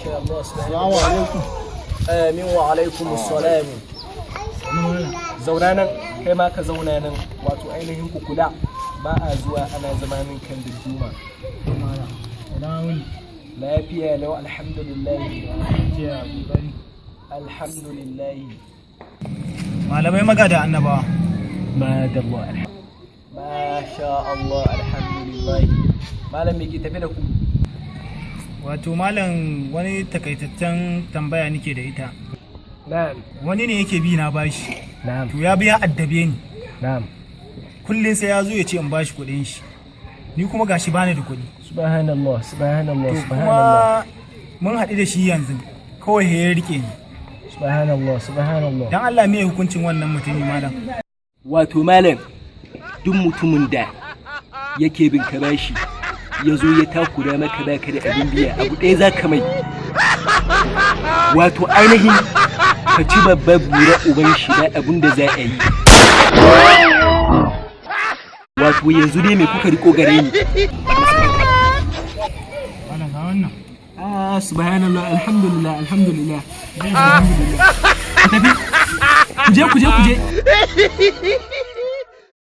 Masha Allah. Assalamu alaikum. Amin wa alaikum assalam. Zauna nan, kai ma ka zauna nan, wato ainihin ku kula. Ba a zuwa ana zama min kan duma. Lafiya lau, alhamdulillah. Alhamdulillah. Malamai magada annabawa. Madalla. Masha Allah, alhamdulillah. Malam, me ke tafe da ku? Wato malam, wani takaitaccen tambaya nake da ita. Na'am. Wani ne yake bi na bashi. Na'am. To ya biya addabe ni. Na'am. Kullum sai ya zo ya ce in bashi kuɗin shi. Ni kuma gashi bani da kuɗi. Subhanallah, subhanallah, To subhanallah. kuma mun haɗu da shi yanzu. Kawai ya rike ni. Subhanallah, subhanallah. Dan Allah, me hukuncin wannan mutumi, malam? Wato malam, duk mutumin da yake bin ka bashi ya zo ya takura maka baka da abin biya, abu ɗaya za ka mai. Wato ainihin ka ci babbar bura uban shi, ba abin da za a yi. Wato yanzu dai me kuka riko gare ni? Malam, ga wannan. Ah, subhanallah, alhamdulillah, alhamdulillah. Alhamdulillah. Ku tafi. Ku je, ku je, ku je.